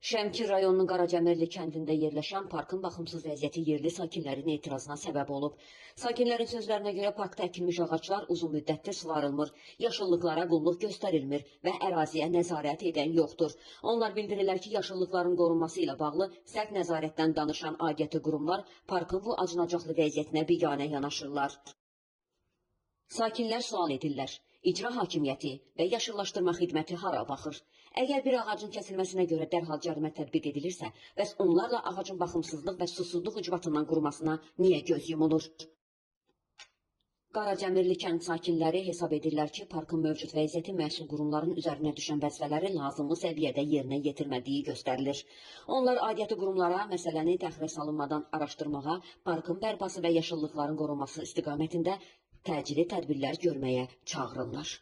Şəmkir rayonunun Qaracəmirli kəndində yerləşən parkın baxımsız vəziyyəti yerli sakinlərin etirazına səbəb olub. Sakinlərin sözlərinə görə parkda əkilmiş ağaclar uzun müddətdir suvarılmır, yaşıllıqlara qulluq göstərilmir və əraziyə nəzarət edən yoxdur. Onlar bildirirlər ki, yaşıllıqların qorunması ilə bağlı sərt nəzarətdən danışan aidiyyəti qurumlar parkın bu acınacaqlı vəziyyətinə biganə yanaşırlar. Sakinlər sual edirlər: İcra hakimiyyəti və yaşıllaşdırma xidməti hara baxır? Əgər bir ağacın kəsilməsinə görə dərhal cərimə tətbiq edilirsə, bəs onlarla ağacın baxımsızlıq və susuzluq ucbatından qurumasına niyə göz yumulur? Qaracəmirli kənd sakinləri hesab edirlər ki, parkın mövcud vəziyyəti məhsul qurumların üzərinə düşən vəzifələri lazımlı səviyyədə yerinə yetirmədiyi göstərilir. Onlar aidiyyəti qurumlara məsələni təxirə salınmadan araşdırmağa, parkın bərpası və yaşıllıqların qorunması istiqamətində təcili tədbirlər görməyə çağırırlar.